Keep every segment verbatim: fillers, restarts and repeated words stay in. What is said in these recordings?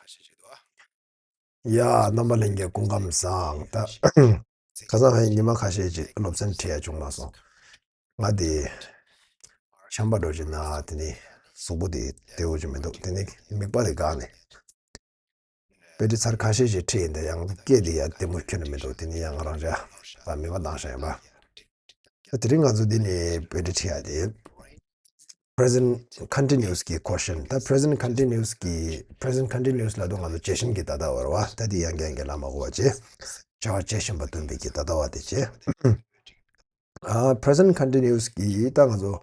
ཡ། རྣམ་པ་ལྷན་རྒྱས་སྐུ་ཁམས་བཟང་། ད་ཁ་སང་ཧའི་ཉི་མ་ཁ་ཤས་ཅིག་སློབ་ཚན་ཁྲིད་ཡ་བྱུང་མ་སོང་། ང་དེ་ཤམ་པ་འགྲོ་བཞིན་ན་དེ་ནི་གཟུགས་པོ་དེ་བདེ་བོ་ཅིག་མི་འདུག་དེ་ནི་མིད་པ་དེ་འགག་ནས། དཔེ་ཁྲིད་ཚར་ཁ་ཤས་ཤིག་ཁྲིད་ཡིན་ད་ཡང་སྐད་དེ་ཡ་བདེ་མོ་ཁྱོན་ནས་མི་འདུག་དེ་ནི་ཡང་ང་རང་ཅག་ལ་མིད་པ་བཏང་བཞག་ཡིན་པ། ད་དེ་རིང་ང་ཚོ་འདི་ནས་དཔེ་ཁྲིད་ཁྲིད་ཡ་དེ། present continuous གི་question། ད་present continuous གི་present continuous ལབ་དུས་ང་ཚོ་བྱེད་བཞིན་གྱི་ད་ལྟ་བ་རེད་བ། ད་དེ་ཡང་བསྐྱར་ཡང་བསྐྱར་ལབ་མ་དགོས་པ་བྱས། བྱ་བ་བྱེད་བཞིན་པ་སྟོན་པའི་གི་ད་ལྟ་བ་དེ་བྱས། ཨ། present continuous གི་ད་ང་ཚོ་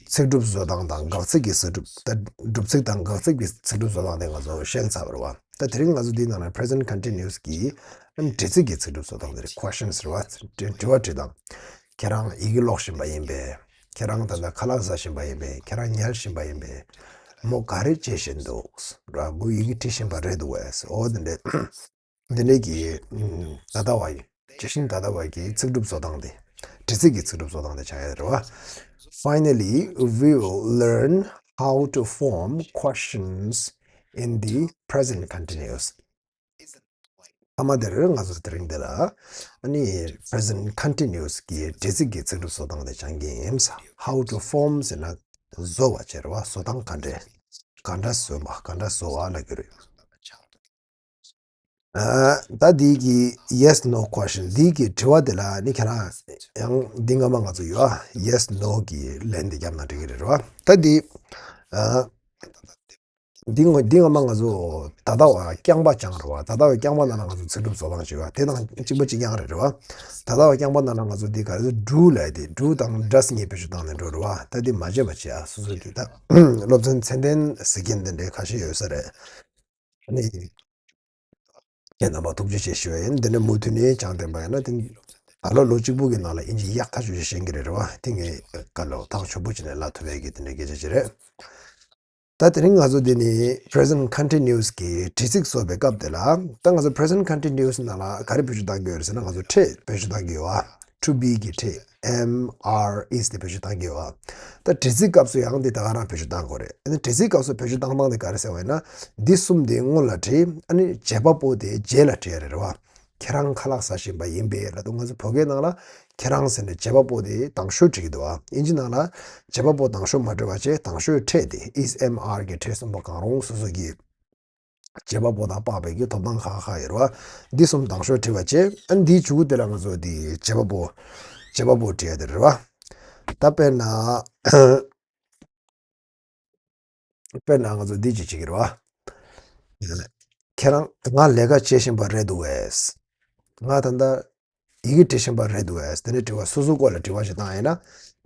ཚིག་གྲུབ་བཟོ་སྟངས་དང་དགག་ཚིག་གི་ཚིག་གྲུབ། ད་གྲུབ་ཚིག་དང་དགག་ཚིག་གི་ཚིག་གྲུབ་བཟོ་སྟངས་དེ་ང་ཚོ་ཤེས་ཚར་བ་རེད་བ། ད་དེ་རིང་ང་ཚོ་འདིའི་ནང་ནས་present continuous གི་ཨ་ནི་འདྲི་ཚིག་གི་ཚིག་གྲུབ་བཟོ་སྟངས་དེ་རེད། questions རེད་བ། དྲི་དྲི་བ་དྲི་སྟངས། ཁྱེད་རང་ཡི་གེ་ཀློག་བཞིན་པ་ཡིན་པས། ཁྱེད་རང་ད་ལྟ་ཁ་ལག་ཟ་བཞིན་པ་ཡིན་པས། ཁྱེད་རང་ཉལ་བཞིན་པ་ཡིན་པས། མོ་ག་རེ་བྱེད་བཞིན་འདུག་ར། མོ་ཡི་གེ་བྲིས་བཞིན་པ་རེད་འདུག་གས། འོ་དེ་འདྲས། འདི་འདྲས་ཀྱི་ཨུམ། ད་ལྟ་བ་ཡི་ཇི་བཞིན་ད་ལྟ་བ་གི་ཚིག་གྲུབ་བཟོ་སྟངས་དེ། འདྲི་ཚིག་གི་ཚིག་གྲུབ་བཟོ་སྟངས་དེ་ཆགས་ཡོད་རེད་བ། Finally, we will learn how to form questions in the present continuous. ཐ་མ་དེར་ང་ཚོ་དེ་རིང་འདི་ལ་ཨ་ནི་present continuous གི་འདྲི་ཚིག་གི་ཚིག་གྲུབ་བཟོ་སྟངས་དེ་སྦྱང་གི་ཡིན། How to form ཟེར་ན་བཟོ་བ་བྱེད་རེད་བ། བཟོ་སྟངས་ག་འདྲས། ག་འདྲ་བཟོས་པ། ག་འདྲ་བཟོ་བ་ལབ་ཀྱི་རེད། ཨ། ད་འདི་གི་yes no question འདི་གི་དྲི་བ་དེ་ལ་ནི་ཁྱེད་རང་ཡང་འདི་སྔ་མ་ང་ཚོ་ཡོད་ཨ། yes no གི་ལན་འདི་བརྒྱབ་ན་འགྲིག་གི་རེད་རེད་བ། ད་འདི། ཨ། འདི་ངོ་འདི་སྔ་མ་ང་ཚོ་ད་ལྟ་བ་རྐྱང་པ་སྦྱངས་རེད་བ། ད་ལྟ་བའི་རྐྱང་པ་ནང་ལ་ང་ཚོ་ཚིག་གྲུབ་བཟོ་སྟངས་ཤིག་ཡོད་ཨ། དེ་དང་གཅིག་པ་གཅིག་རྐྱང་རེད་རེད་བ། ད་ལྟ་བའི་རྐྱང་པ་ནང་ལ་ང་ཚོ་འདི་ག་རེ་ཟེར། do ལབ་དེ། do དང་does གཉིས་བེད་སྤྱོད་བཏང་ནས་འགྲོ་རེད་བ། ད་འདི་མ་བརྗེད་པ་བྱེད་ཨ། སོ་སོ་གི་ད་སློབ་ཚན་ཚད་ལྡན་ཟེར་མཁན་འདི་འདྲའི་ཁ་ཤས་ཡོད་ས་རེད། ཨ་ནི། ཁྱེད་རྣམ་པ་ཐུགས་རྗེ་ཆེ་ཞུ་བ་ཡིན། འདི་འདྲ་མུ་མཐུད་ནས་སྦྱངས་བསྡད་པ་ཡིན་ན་དེ་ད་ལོ་ལོ་གཅིག་པུ་གི་ནང་ལ་ཨིན་ཇི་ཡག་ཐག་ཆོད་ཅིག་ཤེས་ཀྱི་རེད་རེད་བ། དེ་ངས་བཀའ་སློབ་ཐག་ཆོད་པོ་བྱས་ནས་ལབ་ཐུབ་པའི་གི་དེ་འདྲའི་སྐད་ཆ་ཅིག་རེད། ད་དེ་རིང་ང་ཚོ་འདི་ནི་present continuous གི་འདྲི་ཚིག་བཟོ་བའི་སྐབས་དེ་ལ། ད་ང་ཚོ་present continuous ནང་ལ་ག་རེ་བེད་སྤྱོད་བཏང་གི་ཡོད་རེད་ཟེར་ན། ང་ཚོ་ཁྲིད་བེད་སྤྱོད་བཏང་གི་ཡོད་ཨ། to be གི་ཁྲིད། am, are, is དེ་བེད་སྤྱོད་བཏང་གི་ཡོད་ཨ། ད་འདྲི་ཚིག་སྐབས་སུ་ཡང་འདི་ད་ག་རང་བེད་སྤྱོད་བཏང་དགོས་རེད། ཨ་ནི་འདྲི་ཚིག་སྐབས་སུ་བེད་སྤྱོད་བཏང་སྟངས་དེ་ག་རེ་ཟེར་བ་ཡིན་ན། འདི་གསུམ་དེ་སྔོན་ལ་བྲིས། ཨ་ནི་བྱེད་པ་པོ་དེ་རྗེས་ལ་བྲིས་ཡ་རེད་རེད་བ། ཁྱེད་རང་ཁ་ལག་ཟ་བཞིན་པ་ཡིན་པས་ལབ་དུས་ང་ཚོ་བོད་སྐད་ནང་ལ་ཁྱེད་རང་ཟེར་ནས་བྱེད་པ་པོ་དེ་དང་ཤོས་བྲིས་ཀྱི་འདུག་ཨ། ཨིན་ཇི་ནང་ལ་བྱེད་པ་པོ་དང་ཤོས་མ་བྲིས་པ་བྱས། དང་ཤོས་ཁྲིད་དེ་is, am, are གི་ཁྲིད་གསུམ་པོ་གང་རུང་སོ་སོ་གི་བྱེད་པ་པོ་དང་པགས་པའི་གི་ཐོབ་ཐང་ཁག་ཁག་ཡོད་རེད་བ། འདི་གསུམ་དང་ཤོས་བྲིས་པ་བྱས། ཨ་ནི་འདིའི་མཇུག་དེ་ལ་ང་ཚོ་འདི་བྱེད་པ་པོ་བྱེད་པ་པོ་བྲིས་ཡ་དེ་རེད་བ། ད་དཔེར་ན། དཔེར་ན་ང་ཚོ་འདི་ཅིག་བྱེད་ཀྱི་རེད་བ། ཁྱེད་རང་ང་ལས་ཀ་བྱེད་བཞིན་པ་རེད་འདུག་གས། ང་ད་ལྟ་ཡི་གེ་འབྲི་བཞིན་པ་རེད་འདུག་གས། དེ་འདྲའི་དྲི་བ་སོ་སོའི་སྐོར་ལ་དྲི་བ་ཞིག་བཏང་ཡིན་ན།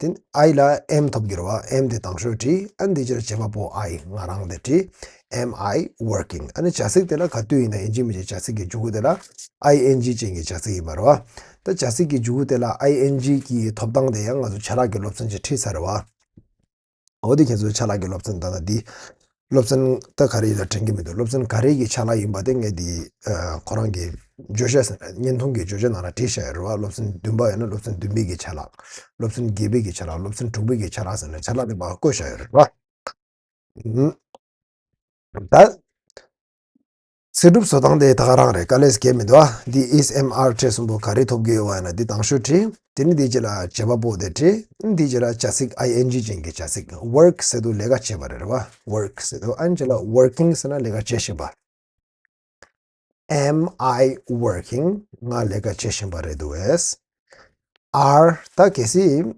དེ་I ལ་am ཐོབ་ཀྱི་རེད་བ། am དེ་དང་ཤོས་བྲིས། ཨ་ནི་དེ་ཕྱིར་བྱེད་པ་པོ་I ང་རང་དེ་བྲིས། Am I working? ཨ་ནི་བྱ་ཚིག་དེ་ལ་ག་དུས་ཡིན་ན་ཡིན་གཅིག་མིན་གཅིག་བྱ་ཚིག་གི་མཇུག་གུ་དེ་ལ་ing ཅན་གྱི་བྱ་ཚིག་ཡིན་པ་རེད་བ། ད་བྱ་ཚིག་གི་མཇུག་གུ་དེ་ལ་ing གི་ཐོབ་ཐང་དེ་ཡང་ང་ཚོ་ཆ་ལག་གི་སློབ་ཚན་ཅིག་ཁྲིད་ཚར་རེད་བ། འོ་དེ་ཁྱེད་ཚོའི་ཆ་ལག་གི་སློབ་ཚན་ད་ལྟ་འདི། སློབ་ཚན་ད་ག་རེ་ཡིན་ལ་དྲན་གྱི་མི་འདུག་སློབ་ཚན་ག་རེ་གི་ཆ་ལག་ཡིན་པ་དེ་ངས་འདི། ཨ། ཁོ་རང་གི་བརྗོད་བྱ་ཟེར་ན་བརྙན་ཐུང་གི་བརྗོད་བྱ་ནང་ལ་བྲིས་བཞག་ཡོད་རེད་བ། སློབ་ཚན་བདུན་པ་ཡིན་ན་སློབ་ཚན་བདུན་པའི་གི་ཆ་ལག་སློབ་ཚན་བརྒྱད་པའི་གི་ཆ་ལག་སློབ་ཚན་དྲུག་པའི་གི་ཆ་ལག་ཟེར་ནས་ཆ་ལག་དེ་མར་བཀོད་བཞག་ཡོད་རེད་བ། ཨུམ། ད། ཚིག་གྲུབ་བཟོ་སྟངས་དེ་ད་ག་རང་རེད། དཀའ་ལས་གང་ཡང་མི་འདུག་ཨ། འདི་is, am, are ཁྲིད་གསུམ་པོ་ག་རེ་ཐོབ་ཀྱི་ཡོད་བ་ཡིན་ན་འདི་དང་ཤོས་བྲིས། དེ་ནི་འདིའི་རྗེས་ལ་བྱེད་པ་པོ་དེ་བྲིས། འདིའི་རྗེས་ལ་བྱ་ཚིག་ing ཅན་གྱི་བྱ་ཚིག work ཟེར་དུས་ལས་ཀ་བྱེད་པ་རེད་བ། work ཟེར་དུས་ཨ་ནི་རྗེས་ལ་working ཟེར་ན་ལས་ཀ་བྱེད་བཞིན་པ། Am I working? ང་ལས་ཀ་བྱེད་བཞིན་པ་རེད་འདུག་གས། Are ད་གལ་སྲིད།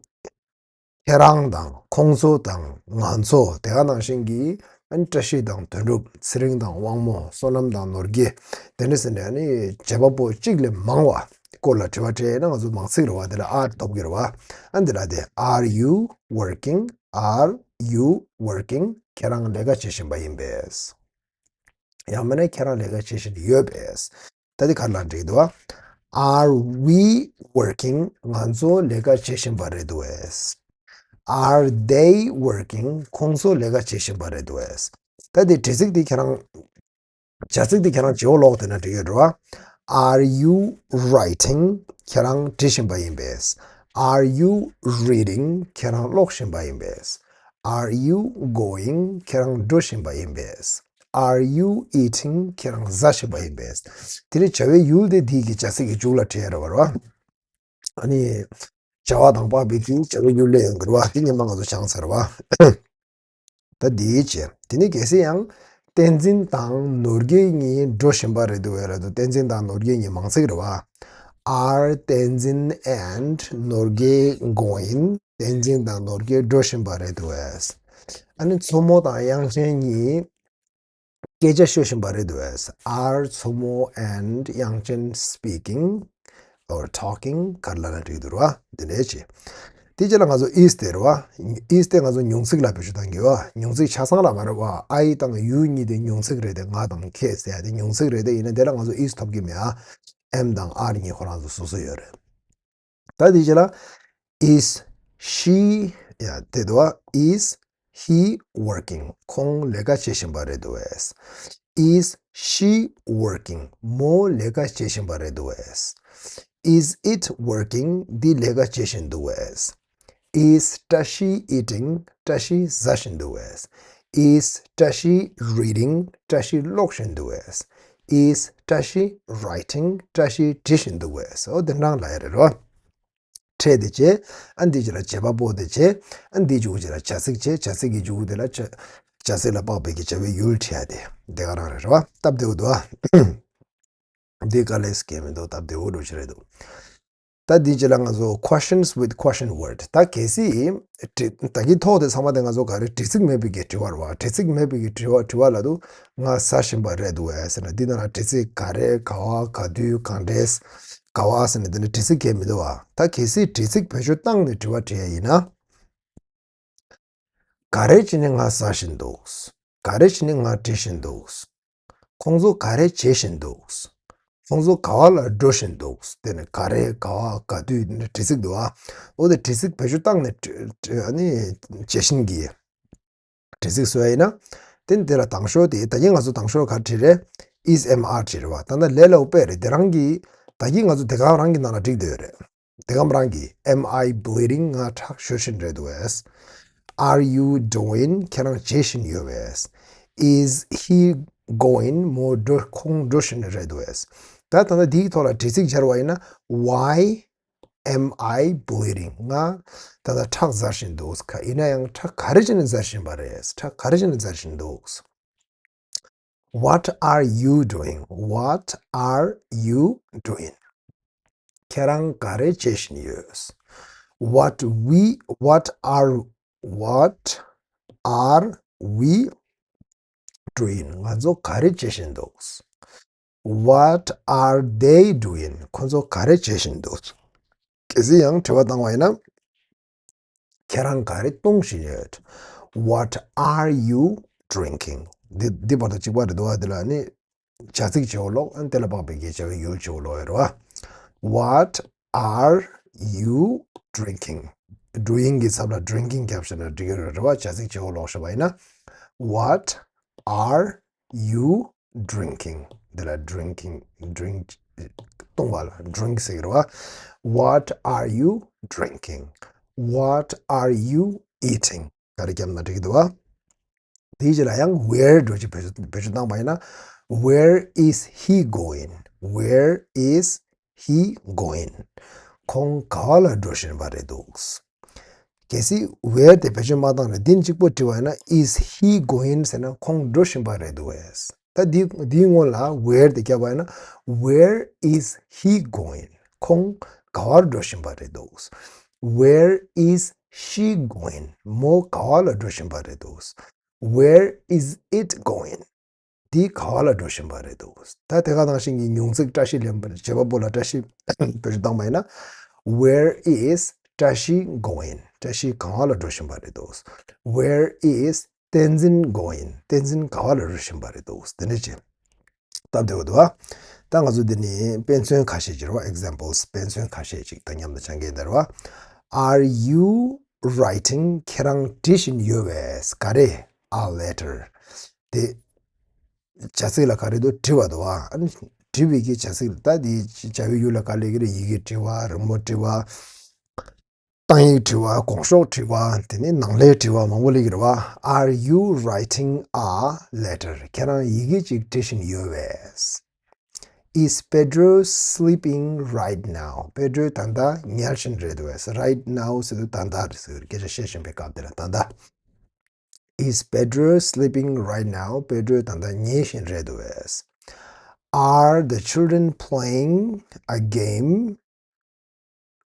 ཁྱེད་རང་དང་ཁོང་ཚོ་དང་ང་ཚོ་དེ་ག་ནང་བཞིན་གྱི་ཨ་ནི་བཀྲ་ཤིས་དང་དོན་གྲུབ། ཚེ་རིང་དང་དབང་མོ། བསོད་ནམས་དང་ནོར་རྒྱས། དེ་འདྲ་ཟེར་ནས་ཨ་ནི་བྱེད་པ་པོ་གཅིག་ལས་མང་བ་སྐོར་ལ་དྲི་བ་དྲིས་ན་ང་ཚོ་མང་ཚིག་རེད་བ། དེ་ལ་are ཐོབ་ཀྱི་རེད་བ། ཨ་འདི་ལ་དེ། Are you working? Are you working? ཁྱེད་རང་ལས་ཀ་བྱེད་བཞིན་པ་ཡིན་པས། ཡང་མིན་ན་ཁྱེད་རང་ལས་ཀ་བྱེད་བཞིན་ཡོད་པས། ད་འདི་ག་རེ་ལབ་འགྲིག་འདུག་ཨ། Are we working? ང་ཚོ་ལས་ཀ་བྱེད་བཞིན་པ་རེད་འདུག་གས། Are they working? ཁོང་ཚོ་ལས་ཀ་བྱེད་བཞིན་པ་རེད་འདུག་གས། ད་འདི་འདྲི་ཚིག་འདི་ཁྱེད་རང་། བྱ་ཚིག་འདི་ཁྱེད་རང་བརྗེ་པོ་ཀློག་བསྡད་ན་འགྲིག་གི་རེད་བ། Are you writing? ཁྱེད་རང་འབྲི་བཞིན་པ་ཡིན་པས། Are you reading? ཁྱེད་རང་ཀློག་བཞིན་པ་ཡིན་པས། Are you going? ཁྱེད་རང་འགྲོ་བཞིན་པ་ཡིན་པས། are you eating? ཁྱེད་རང་ཟ་བཞིན་པ་ཡིན་པས། དེ་ནི་བྱ་བའི་ཡུལ་དེ་འདི་གི་བྱ་ཚིག་གི་མཇུག་ལ་འབྲི་ཡ་རེད་བ། ཨ་ནི། བྱ་བ་དང་བབ་པའི་དུས་བྱ་བའི་ཡུལ་ལས་ཡོང་གི་རེད་བ། དེ་སྔོན་མ་ང་ཚོ་སྦྱངས་ཚར་བ། ད་འདིའི་རྗེས། དེ་ནི་གལ་སྲིད་ཡང་། བསྟན་འཛིན་དང་ནོར་རྒྱས་གཉིས་འགྲོ་བཞིན་པ་རེད་འདུག་བས་ལབ་དུས་བསྟན་འཛིན་དང་ནོར་རྒྱས་གཉིས་མང་ཚིག་རེད་བ། Are Tenzin and Norgay going? བསྟན་འཛིན་དང་ནོར་རྒྱས་འགྲོ་བཞིན་པ་རེད་འདུག་བས། ཨ་ནི་མཚོ་མོ་དང་དབྱངས་ཅན་གཉིས། སྐད་ཆ་ཤོད་བཞིན་པ་རེད་འདུག་བས། Are Tsumo and Yangchen speaking or talking? ག་རེ་ལབ་ན་འགྲིག་འདུག་ར་བ། འདི་འདྲའི་ཆེ། དེ་རྗེས་ལ་ང་ཚོ་is དེ་རེད་བ། is དེ་ང་ཚོ་མྱོང་ཚིག་ལ་བེད་སྤྱོད་གཏང་གི་ཡོད་བ། མྱོང་ཚིག་ཆ་ཚང་ལ་མ་རེད་བ། I དང་you གཉིས་དེ་མྱོང་ཚིག་རེད་དེ། ང་དང་ཁྱེད་ཟེར་ཡ་དེ་མྱོང་ཚིག་རེད་དེ། ཡིན་ན་དེ་ལ་ང་ཚོ་is ཐོབ་ཀྱི་མེད་ཨ། am དང་are གཉིས་ཁོ་རང་ཚོ་སོ་སོ་ཡོད་རེད། ད་དེ་རྗེས་ལ། Is she ཡ་དེ་དུ་བ། Is he working? ཁོང་ལས་ཀ་བྱེད་བཞིན་པ་རེད་འདུག་བས། Is she working? མོ་ལས་ཀ་བྱེད་བཞིན་པ་རེད་འདུག་བས། Is it working? འདི་ལས་ཀ་བྱེད་བཞིན་འདུག་བས། Is བཀྲ་ཤིས་eating? བཀྲ་ཤིས་ཟ་བཞིན་འདུག་བས། Is བཀྲ་ཤིས་reading? བཀྲ་ཤིས་ཀློག་བཞིན་འདུག་བས། Is བཀྲ་ཤིས་writing? བཀྲ་ཤིས་འབྲི་བཞིན་འདུག་བས། འོ་དེ་འདྲ་ལབ་ཡ་རེད་རོ། ཕྲད་དེ་བྱས། ཨ་འདི་ཅི་ལ་བྱེད་པ་པོ་དེ་བྱས། ཨ་འདི་མཇུག་ཅི་ལ་བྱ་ཚིག་བྱས། བྱ་ཚིག་གི་མཇུག་དེ་ལ་བྱ། བྱ་ཚིག་ལ་དཔག་པའི་གི་བྱ་བའི་ཡུལ་བྲིས་ཡ་དེ། དེ་ག་རང་རེད་རེད་བ། སྟབས་བདེ་བོ་འདུག་ཨ། འདི་དཀའ་ལས་སྐྱེ་མི་འདུག་སྟབས་བདེ་བོ་འགྲོ་ཆེ་རེད་འདུག་ད་འདི་ཅི་ལ་ང་ཚོ་questions with question word། ད་གལ་སྲིད། དྲི། ད་གི་ཐོག་དེ་ཚང་མ་དེ་ང་ཚོ་ག་རེ་དྲི་ཚིག་མེད་པའི་གི་དྲི་བ་རེད་བ། དྲི་ཚིག་མེད་པའི་གི་དྲི་བ་དྲི་བ་ལ་དུ་ང་ཟ་བཞིན་པ་རེད་འདུག་ཨེ་ཟེར་ན། འདི་ནང་ལ་དྲི་ཚིག་ག་རེ་ག་བ་ག་དུས་གང་འདྲས། ག་བ་ཟེར་ནས་དེ་ནི་དྲི་ཚིག་གས་མི་འདུག་བ། ད་གལ་སྲིད་དྲི་ཚིག་བེད་སྤྱོད་བཏང་ནས་དྲི་བ་དྲི་ཡ་ཡིན་ན། ག་རེ་བྱས་ནས་ང་ཟ་བཞིན་འདུག་ག་རེ་བྱས་ནས་ང་འབྲི་བཞིན་འདུག་ཁོང་ཚོ་ག་རེ་བྱེད་བཞིན་འདུག་ཁོང་ཚོ་ག་བ་ལ་འགྲོ་བཞིན་འདུག་དེ་ནི་ག་རེ་ག་བ་ག་དུས་དེ་འདྲ་དྲི་ཚིག་འདུག་ཨ། འོ་དེ་དྲི་ཚིག་བེད་སྤྱོད་བཏང་ནས་དྲི་དྲི་ཨ་ནི་བྱེད་བཞིན་གྱི། དྲི་ཚིག་བཟོས་ཡིན་ན། དེ་ནི་དེ་ལ་དང་ཤོས་དེ་ད་གིན་ང་ཚོ་དང་ཤོས་ག་བྲིས་རེད། is am are བྲིས་རེད་བ། ད་ལྟ་ལས་སླ་པོ་དཔེ་རེད། དེ་རང་གིས་ད་གིན་ང་ཚོ་དེ་ག་རང་གི་ནང་ལ་བསྒྲིགས་བསྡད་ཡོད་རེད། དེ་ག་རང་གིས། Am I bleeding? ང་ཁྲག་ཤོར་བཞིན་རེད་འདུག་གས། Are you doing? ཁྱེད་རང་བྱེད་བཞིན་ཡོད་པས། Is he going? མོ་འགྲོ་ཁོང་འགྲོ་བཞིན་རེད་འདུག་གས། ད་ད་ལྟ་འདིའི་ཐོག་ལ་དྲི་ཚིག་སྦྱར་བ་ཡིན་ན། Why am I bleeding? ང་ད་ལྟ་ཁྲག་འཛར་བཞིན་འདུག་ག་ཡིན་ན་ཡང་ཁྲག་ག་རེ་བྱས་ནས་འཛར་བཞིན་པ་རེད། ཁྲག་ག་རེ་བྱས་ནས་འཛར་བཞིན་འདུག What are you doing? What are you doing? ཁྱེད་རང་ག་རེ་བྱེད་བཞིན་ཡོད། What we, what are, what are we doing? ང་ཚོ་ག་རེ་བྱེད་བཞིན་འདུག What are they doing? ཁོ་ཚོ་ག་རེ་བྱེད་བཞིན་འདུག་གལ་སྲིད་ཡང་དྲི་བ་བཏང་བ་ཡིན་ན། ཁྱེད་རང་ག་རེ་བཏུང་བཞིན་ཡོད། What are you drinking? འདི་འདི་བར་དུ་གཅིག་པ་རེད་འདུག་བ། འདི་ལ་ནི་བྱ་ཚིག་བྱེད་འོ་ལོག་ཨ་ནི་དེ་ལ་དཔག་པའི་གི་བྱ་བའི་ཡུལ་བྱེད་འོ་ལོག་ཡོད་རེད་བ། What are you drinking? Doing གི་ཚབ་ལ་drinking རྒྱབ་བཞག་ན་འགྲིག་གི་རེད་བ། བྱ་ཚིག་བྱེད་འོ་ལོག་བཞག་པ་ཡིན་ན། What are you drinking? འདི་ལ་drinking, drink བཏུང་བ་ལ་drink ཟེར་གི་རེད་བ། What are you drinking? What are you eating? ག་རེ་བརྒྱབ་ན་འགྲིག་གི་འདུག་བ། དེའི་རྗེས་ལ་ཡང་where འགྲོ་ཅིག་བེད་སྤྱོད་བེད་སྤྱོད་བཏང་བ་ཡིན་ན། Where is he going? Where is he going? ཁོང་ག་བ་ལ་འགྲོ་བཞིན་པ་རེད་འདུག་གལ་སྲིད་where དེ་བེད་སྤྱོད་མ་བཏང་ནས་འདི་གཅིག་པོ་དྲི་བ་ཡིན་ན། Is he going? ཟེར་ན་ཁོང་འགྲོ་བཞིན་པ་རེད་འདུག་གས། ད་འདི་འདིའི་སྔོན་ལ་where དེ་བརྒྱབ་པ་ཡིན་ན། Where is he going? ཁོང་ག་བར་འགྲོ་བཞིན་པ་རེད་འདུག Where is she going? མོ་ག་བ་ལ་འགྲོ་བཞིན་པ་རེད་འདུག Where is it going? འདི་ག་བ་ལ་འགྲོ་བཞིན་པ་རེད་འདུག་ད་དེ་ག་ནང་བཞིན་གྱི་མྱོང་ཚིག་བཀྲ་ཤིས་ལེན་པར་བྱེད་པ་པོ་ལ་བཀྲ་ཤིས་བེད་སྤྱོད་བཏང་བ་ཡིན་ན། Where is བཀྲ་ཤིས་going? བཀྲ་ཤིས་ག་བ་ལ་འགྲོ་བཞིན་པ་རེད་འདུག Where is བསྟན་འཛིན་going? བསྟན་འཛིན་ག་བ་ལ་འགྲོ་བཞིན་པ་རེད་འདུག་དེ་འདྲ་བྱས། སྟབས་བདེ་བོ་འདུག་བ། ད་ང་ཚོ་འདི་ནི་དཔེ་མཚོན་ཁ་ཤས་ཅིག་རེད་བ། examples དཔེ་མཚོན་ཁ་ཤས་ཅིག་ད་མཉམ་དུ་སྦྱང་གི་ཡིན་ད་རེད་བ། Are you writing? ཁྱེད་རང་འབྲི་བཞིན་ཡོད་པས། ག་རེ། A letter དེ། བྱ་ཚིག་ལ་ག་རེ་འདུག་འབྲི་བ་འདུག་བ། ཨ་ནི་འབྲི་བའི་གི་བྱ་ཚིག་ལ་ད་དེ་བྱ་བའི་ཡུལ་ལ་ག་ལས་ཀྱི་རེད། ཡི་གེ་འབྲི་བ། རི་མོ་འབྲི་བ། ཏང་ཡིག་དྲི་བ། གོང་ཤོག་དྲི་བ། དེ་ནས་ནང་ལས་དྲི་བ་མང་པོ་སླེབས་ཀྱི་རེད་བ། Are you writing a letter? ཁྱེད་རང་ཡི་གེ་ཅིག་འབྲི་བཞིན་ཡོད་པས། Is Pedro sleeping right now? པེ་ཏྲོ་ད་ལྟ་ཉལ་བཞིན་རེད་འདུག་གས། Right now ཟེར་དུས་ད་ལྟ་རེད་ཟེར། སྐད་ཆ་བཤད་བཞིན་པའི་སྐབས་དེ་ལ་ད་ལྟ། Is Pedro sleeping right now? པེ་ཏྲོ་ད་ལྟ་ཉལ་བཞིན་རེད་འདུག་གས། Are the children playing a game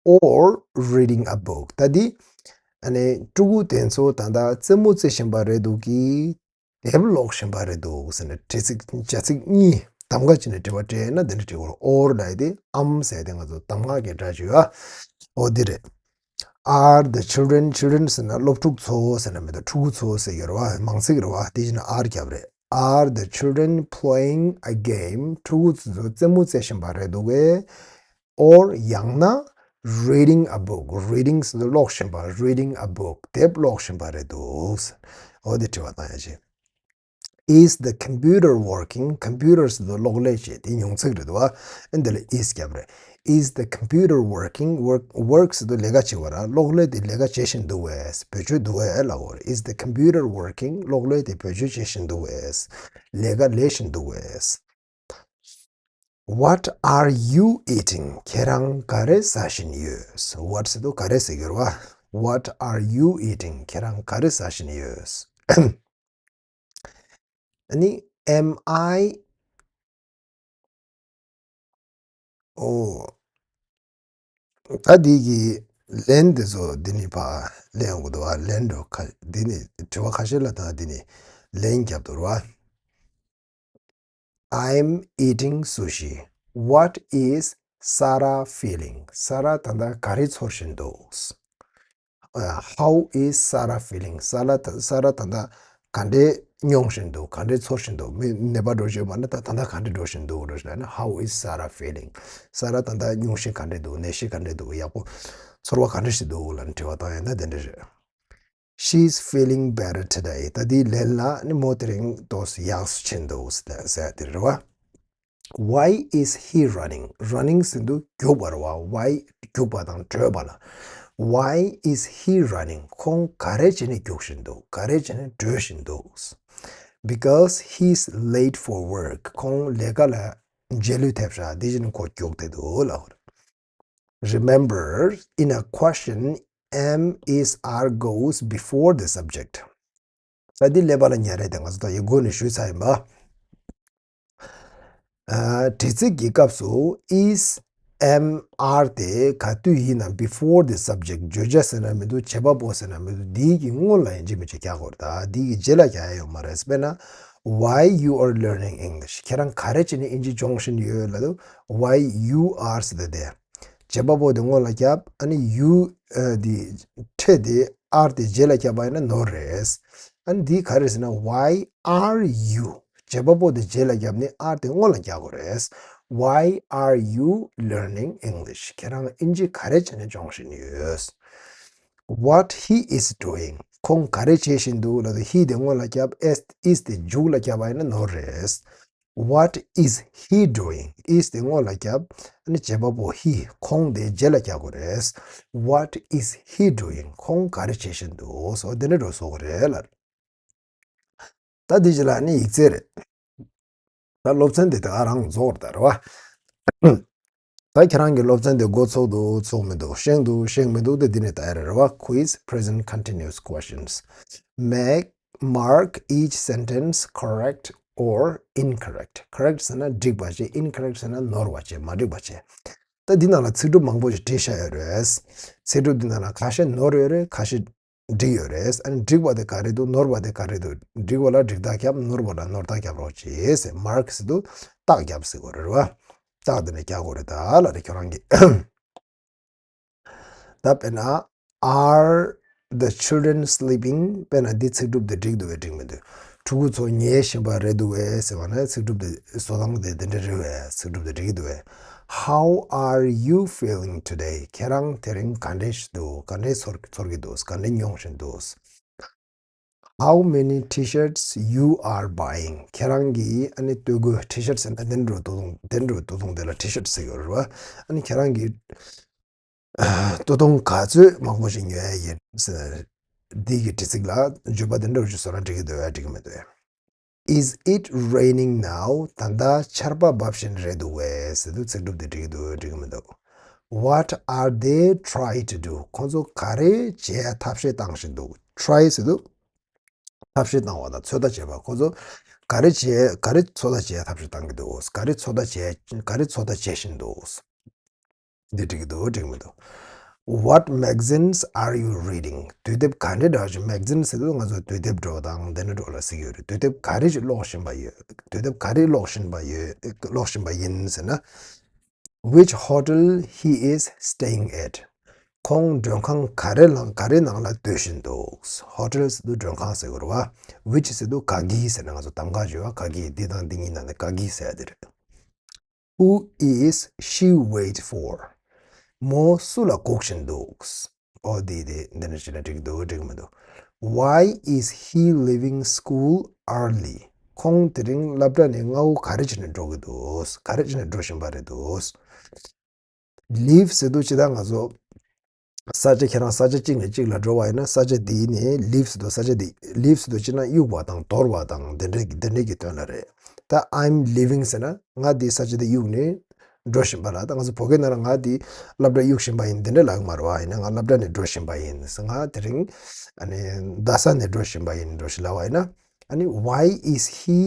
or reading a book? ད་འདི་ཨ་ནི་ཕྲུ་གུ་དེ་ཚོ་ད་ལྟ་རྩེད་མོ་རྩེ་བཞིན་པ་རེད་འདུག་གི། དེབ་ཀློག་བཞིན་པ་རེད་འདུག་ཟེར་ནས་དྲི་ཚིག་བྱ་ཚིག་གཉིས་གདམ་ག་བྱས་ནས་དྲི་བ་དྲིས་ན་དེ་འདྲ་དྲི་དགོས་རེད། Or ལབ་ཡ་དེ་ཨམ་ཟེར་ཡ་དེ་ང་ཚོ་གདམ་ག་གི་སྒྲ་ཅིག་ཡོད་ཨ། འོ་འདི་རེད། Are the children, children ཟེར་ན་སློབ་ཕྲུག་ཚོ་ཟེར་ན་མི་འདུག་ཕྲུ་གུ་ཚོ་ཟེར་གྱི་རེད་བ། མང་ཚིག་རེད་བ། དེ་བཞིན་are རྒྱབ་རེད། Are the children playing a game? ཕྲུ་གུ་ཚོ་རྩེད་མོ་རྩེ་བཞིན་པ་རེད་འདུག་གས། Or ཡང་ན་reading a book. Reading ཟེར་དུས་ཀློག་བཞིན་པ། Reading a book. དེབ་ཀློག་བཞིན་པ་རེད་འདུག་འོ་དེ་དྲི་བ་བཏང་ཡ་བྱས། Is the computer working? Computer ཟེར་དུས་གློག་ཀླད་བྱས། དེ་མྱོང་ཚིག་རེད་འདུག་བ། ཨ་འདི་ལ་is རྒྱབ་རེད། Is the computer working? Work, work ཟེར་དུས་ལས་ཀ་བྱེད་པ་ར། གློག་ཀླད་དེ་ལས་ཀ་བྱེད་བཞིན་འདུག་གས། བེད་སྤྱོད་འདུག་གས་ལབ་དགོས་རེད། Is the computer working? གློག་ཀླད་དེ་བེད་སྤྱོད་བྱེད་བཞིན་འདུག་གས། ལས་ཀ་ལས་བཞིན་འདུག་གས། What are you eating? ཁྱེད་རང་ག་རེ་ཟ་བཞིན་ཡོད། What ཟེར་དུས་ག་རེ་ཟེར་གྱི་རེད་བ། What are you eating? ཁྱེད་རང་ག་རེ་ཟ་བཞིན་ཡོད། ཨ་ནི་am I ཨོ། ད་འདི་གི་ལན་དེ་ཚོ་འདི་ནས་ཕར་ལེན་དགོས་འདུག་བ། ལན་འགྲོ་ཁ་འདི་ནས་དྲི་བ་ཁ་ཤས་ལ་ད་འདི་ནས་ལན་རྒྱབ་འདུག་བ། I'm eating sushi. What is Sarah feeling? ས་ར་ད་ལྟ་ག་རེ་ཚོར་བཞིན་འདུག How is Sarah feeling? ས་ར་ད་ས་ར་ད་ལྟ་ག་འདྲས་མྱོང་བཞིན་འདུག་ག་འདྲས་ཚོར་བཞིན་འདུག་མི་ནད་པ་འགྲོ་བཞིན་ཡོད་མ་ན། ད་ད་ལྟ་ག་འདྲས་འགྲོ་བཞིན་འདུག་འགྲོ་བཞིན་ན། How is Sarah feeling? ས་ར་ད་ལྟ་སྙུང་གཞི་ག་འདྲས་འདུག་ནད་གཞི་ག་འདྲས་འདུག་ཡག་པོ་ཚོར་བ་ག་འདྲས་ཞིག་འདུག་ལབ་ནས་དྲི་བ་བཏང་ཡོད་ན་དེ་འདྲས་རེད། She's feeling better today. ད་དེའི་ལན་ལ་ནི་མོ་དེ་རིང་ཏོག་ཙམ་ཡག་སུ་ཕྱིན་འདུག་ཟེར་དེ་རེད་བ། Why is he running? Running ཟེར་དུས་རྒྱུག་པ་རེད་བ། Why རྒྱུག་པ་དང་བྲོས་པ་ལ། Why is he running? ཁོང་ག་རེ་བྱས་ནས་རྒྱུག་བཞིན་འདུག་ག་རེ་བྱས་ནས་བྲོས་བཞིན་འདུག Because he's late for work. ཁོང་ལས་ཀ་ལ་རྗེས་ལུས་ཐེབས་ཤག་དེ་བཞིན་ཁོ་རྒྱུག་བསྡད་འདུག་ལབ། Remember, in a question, am, is, are goes before the subject. ད་འདི་ཀླད་པ་ལ་ཉར་ཡ་དེ་ང་ཚོ་ད་ཡིག་མགོ་ནས་ཞུས་ཚར་ཡིན་པ། ཨ། དྲི་ཚིག་གི་སྐབས་སུ་is, am, are དེ་ག་དུས་ཡིན་ནའང་before the subject བརྗོད་བྱ་ཟེར་ན་མི་འདུག་བྱེད་པ་པོ་ཟེར་ན་མི་འདུག་འདིའི་གི་སྔོན་ལ་ཡིན་གཅིག་མིན་གཅིག་རྒྱག་དགོས་རེད། ད་འདིའི་གི་རྗེས་ལ་རྒྱག་ཡ་ཡོད་མ་རེད། དཔེར་ན། Why you are learning English? ཁྱེད་རང་ག་རེ་བྱས་ནས་ཨིན་ཇི་སྦྱོང་བཞིན་ཡོད་ལབ་དུས་why you are ཟེར་དེ་དེ། བྱེད་པ་པོ་དེ་སྔོན་ལ་བརྒྱབ། ཨ་ནི་you ཨ་དེ་ཕྲད་དེ་are དེ་རྗེས་ལ་བརྒྱབ་པ་ཡིན་ན་ནོར་རེད། ཨ་ནི་འདི་ག་རེ་ཟེར་ན། Why are you? བྱེད་པ་པོ་དེ་རྗེས་ལ་བརྒྱབ་ནས་are དེ་སྔོན་ལ་རྒྱག་དགོས་རེད། Why are you learning English? ཁྱེད་རང་ཨིན་ཇི་ག་རེ་བྱས་ནས་སྦྱོང་བཞིན་ཡོད། What he is doing? ཁོང་ག་རེ་བྱེད་བཞིན་འདུག་ལབ་དུས་he དེ་སྔོན་ལ་བརྒྱབ། is is དེ་མཇུག་ལ་བརྒྱབ་པ་ཡིན་ན་ནོར་རེད། What is he doing? is དེ་སྔོན་ལ་བརྒྱབ། ཨ་ནི་བྱེད་པ་པོ་he ཁོང་དེ་རྗེས་ལ་རྒྱག་དགོས་རེད། What is he doing? ཁོང་ག་རེ་བྱེད་བཞིན་འདུག་སོ་དེ་འདྲ་འགྲོ་སོང་རེད་ལབ། ད་འདི་ཅི་ལ་ནི་ཡིག་ཚད་རེད། ད་སློབ་ཚན་དེ་ད་ག་རང་རྫོགས་རེད་ད་རེད་བ། ད་ཁྱེད་རང་གི་སློབ་ཚན་དེ་འགོ་ཚུགས་འདུག་ཚུགས་མི་འདུག་ཤེས་འདུག་ཤེས་མི་འདུག་དེ་འདི་ནས་ད་ཡ་རེད་རེད་བ། Quiz present continuous questions. Make, mark each sentence correct or incorrect. Correct ཟེར་ན་འགྲིག་པ་བྱས། incorrect ཟེར་ན་ནོར་བ་བྱས། མ་འགྲིག་པ་བྱས། ད་འདི་ནང་ལ་ཚིག་གྲུབ་མང་པོ་ཞིག་བྲིས་བཞག་ཡོད་རེད། ཚིག་གྲུབ་འདི་ནང་ལ་ཁ་ཤས་ནོར་ཡོད་རེད། ཁ་ཤས་འགྲིག་ཡོད་རེད། ཨ་ནི་འགྲིག་པ་དེ་ག་རེ་འདུག་ནོར་བ་དེ་ག་རེ་འདུག་འགྲིག་པ་ལ་འགྲིག་རྟགས་རྒྱབ། ནོར་བ་ལ་ནོར་རྟགས་རྒྱབ་རོགས་བྱེད་ཟེར། mark ཟེར་དུས་རྟགས་རྒྱབ་ཟེར་དགོས་རེད་བ། རྟགས་དེ་ནས་རྒྱག་དགོས་རེད་ད་ལབ་རེད་ཁྱོད་རང་གིས། ད་དཔེར་ན། Are the children sleeping? དཔེར་ན་འདི་ཚིག་གྲུབ་དེ་འགྲིག་འདུག་གས་འགྲིག་མི་འདུག་ཕྲུ་གུ་ཚོ་ཉལ་བཞིན་པ་རེད་འདུག་གས་ཟེར་བ་ན་ཚིག་གྲུབ་དེ་བཟོ་སྟངས་དེ་དེ་འདྲ་རེད་པས། ཚིག་གྲུབ་དེ་འགྲིག་གི་འདུག་གས། How are you feeling today? ཁྱེད་རང་དེ་རིང་ག་འདྲས་ཤིག་འདུག་ག་འདྲས་ཚོར་ཚོར་གྱི་འདུག་ག་འདྲས་མྱོང་བཞིན་འདུག How many T-shirts you are buying? ཁྱེད་རང་གིས་ཨ་ནི་སྟོད་གོས་T-shirt ཟེར་ན་དེ་འདྲ་འདུག་དེ་འདྲ་འདུག་དེ་ལ་T-shirt ཟེར་གྱི་ཡོད་རེད་པ། ཨ་ནི་ཁྱེད་རང་གིས་ ལྟོ་སྟོང་ག་ཚོད་མང་པོ་ཞིག་ཉོ་ཡ་ཡིན་ཟེར། འདི་གི་དྲི་ཚིག་ལ་བརྗོད་པ་དེ་འདྲ་བོ་ཞིག་བཟོ་ན་འགྲིག་གི་འདུག་ཡ་འགྲིག་གི་མི་འདུག་ཡ། Is it raining now? ད་ལྟ་ཆར་པ་འབབ་བཞིན་རེད་འདུག་བས་ཟེར་དུས་ཚིག་གྲུབ་དེ་འགྲིག་གི་འདུག་འགྲིག་གི་མི་འདུག What are they trying to do? ཁོང་ཚོ་ག་རེ་བྱེད་ཐབས་ཤེས་བཏང་བཞིན་འདུག Try ཟེར་དུས་ཐབས་ཤེས་བཏང་བ་དང་ཚོད་ལྟ་བྱེད་པ། ཁོང་ཚོ་ག་རེ་བྱེད་ག་རེ་ཚོད་ལྟ་བྱེད་ཐབས་ཤེས་བཏང་གི་འདུག་ག་རེ་ཚོད་ལྟ་བྱེད་ག་རེ་ཚོད་ལྟ་བྱེད་བཞིན་འདུག་འདི་འགྲིག་གི་འདུག་འགྲིག་མི་འདུག What magazines are you reading? དུས་དེབ་ག་འདྲ་འདྲ་ཞིག Magazine ཟེར་དུས་ང་ཚོ་དུས་དེབ་འདྲ་བོ་དང་དེ་འདྲ་འདྲ་བོ་ལ་ཟེར་གྱི་ཡོད་རེད། དུས་དེབ་ག་རེ་ཞིག་ཀློག་བཞིན་པ་ཡོད། དུས་དེབ་ག་རེ་ཀློག་བཞིན་པ་ཡོད། ཀློག་བཞིན་པ་ཡིན་ཟེར་ན། Which hotel he is staying at? ཁོང་མགྲོན་ཁང་ག་རེ་ལ་ག་རེ་ནང་ལ་སྡོད་བཞིན་འདུག Hotel ཟེར་དུས་མགྲོན་ཁང་ཟེར་དགོས་རེད་བ། Which ཟེར་དུས་ག་གི་ཟེར་ན་ང་ཚོ་གདམ་ག་བརྗོད་པ་ག་གི། འདི་དང་འདི་གཉིས་ནང་ནས་ག་གི་ཟེར་ཡ་དེ་རེད། Who is she wait for? མོ་སུ་ལ་སྒུག་བཞིན་འདུག་ཨོ་དེ་དེ་འདི་འདྲ་བྱས་ན་འགྲིག་འདུག་འགྲིག་མི་འདུག Why is he leaving school early? ཁོང་དེ་རིང་སློབ་གྲྭ་ནས་སྔ་བོ་ག་རེ་བྱས་ནས་འགྲོ་གི་འདུག་ག་རེ་བྱས་ནས་འགྲོ་བཞིན་པ་རེད་འདུག Leave ཟེར་དུས་ཇི་ལྟར་ང་ཚོ་ས་ཆ་ཁྱེད་རང་ས་ཆ་གཅིག་ནས་གཅིག་ལ་འགྲོ་བ་ཡིན་ན། ས་ཆ་འདིའི་ནས་leave ཟེར་དུས་ས་ཆ་འདི་leave ཟེར་དུས་ཅི་ན་གཡུག་པ་དང་དོར་བ་དང་དེ་འདྲའི་དེ་འདྲའི་གི་དོན་ལ་རེད། ད་I'm leaving ཟེར་ན་ང་འདི་ས་ཆ་འདི་གཡུག་ནས་འགྲོ་བཞིན་པ་ལ། ད་ང་ཚོ་བོད་སྐད་ནང་ལ་ང་འདི་སློབ་གྲྭ་གཡུག་བཞིན་པ་ཡིན་དེ་འདྲ་ལབ་ཀྱི་མ་རེད་བ། ཡིན་ན་ང་སློབ་གྲྭ་ནས་འགྲོ་བཞིན་པ་ཡིན། ང་དེ་རིང་ཨ་ནི་རྡ་ས་ནས་འགྲོ་བཞིན་པ་ཡིན་འགྲོ་ཞིག་ལབ་པ་ཡིན་ན། ཨ་ནི་Why is he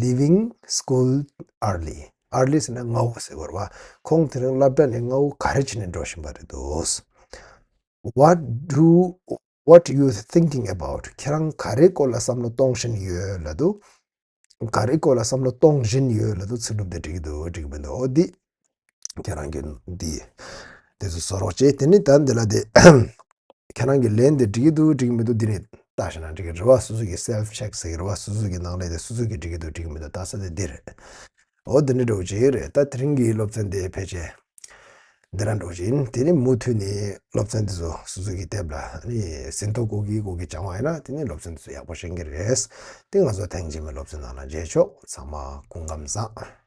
leaving school early? Early ཟེར་ན་སྔ་བོ་ཟེར་དགོས་རེད་བ། ཁོང་དེ་རིང་སློབ་གྲྭ་ནས་སྔ་བོ་ག་རེ་བྱས་ནས་འགྲོ་བཞིན་པ་རེད་འདུག What do what you thinking about? ཁྱེད་རང་ག་རེ་སྐོར་ལ་བསམ་བློ་གཏོང་བཞིན་ཡོད་ལབ་དུས། ག་རེ་སྐོར་ལ་བསམ་བློ་གཏོང་བཞིན་ཡོད་ལབ་དུས་ཚིག་གྲུབ་དེ་འགྲིག་གི་འདུག་འགྲིག་གི་མི་འདུག་ཨོ་འདི་ཁྱེད་རང་གི་འདི་དེ་ཚོ་བཟོ་རོགས་བྱེད། དེ་ནི་ད་འདི་ལ་དེ་ཁྱེད་རང་གི་ལན་དེ་འགྲིག་གི་འདུག་འགྲིག་གི་མི་འདུག་འདི་ནི་ལྟ་ཤེས་ན་འགྲིག་གི་རེད་བ། སོ་སོ་གི་self check ཟེར་གི་རེད་བ། སོ་སོ་གི་ནང་ལས་དེ་སོ་སོ་གི་འགྲིག་གི་འདུག་འགྲིག་གི་མི་འདུག་ལྟ་ས་དེ་འདི་རེད། ཨོ་འདི་འདྲ་འདྲ་བོ་ཅིག་རེད། ད་དེ་རིང་གི་སློབ་ཚན་དེ་ཕལ་ཆེར་འདི་རང་འདྲ་བོ་ཅིག་ཡིན། དེ་ནི་མུ་མཐུད་ནས་སློབ་ཚན་དེ་ཚོ་སོ་སོ་གི་དེབ་ལ་ནི་ཟིན་ཐོ་བཀོད་ཀྱི་བཀོད་ཀྱི་སྦྱང་བ་ཡིན་ན། དེ་ནི་སློབ་ཚན་དེ་ཚོ་ཡག་པོ་ཤེས་ཀྱི་རེད། དེ་ང་ཚོ་ཐེངས་རྗེས་མའི་སློབ་ཚན་ནང་ལ་མཇལ་ཆོག་ཚང་མ་སྐུ་ཁམས་བཟང་།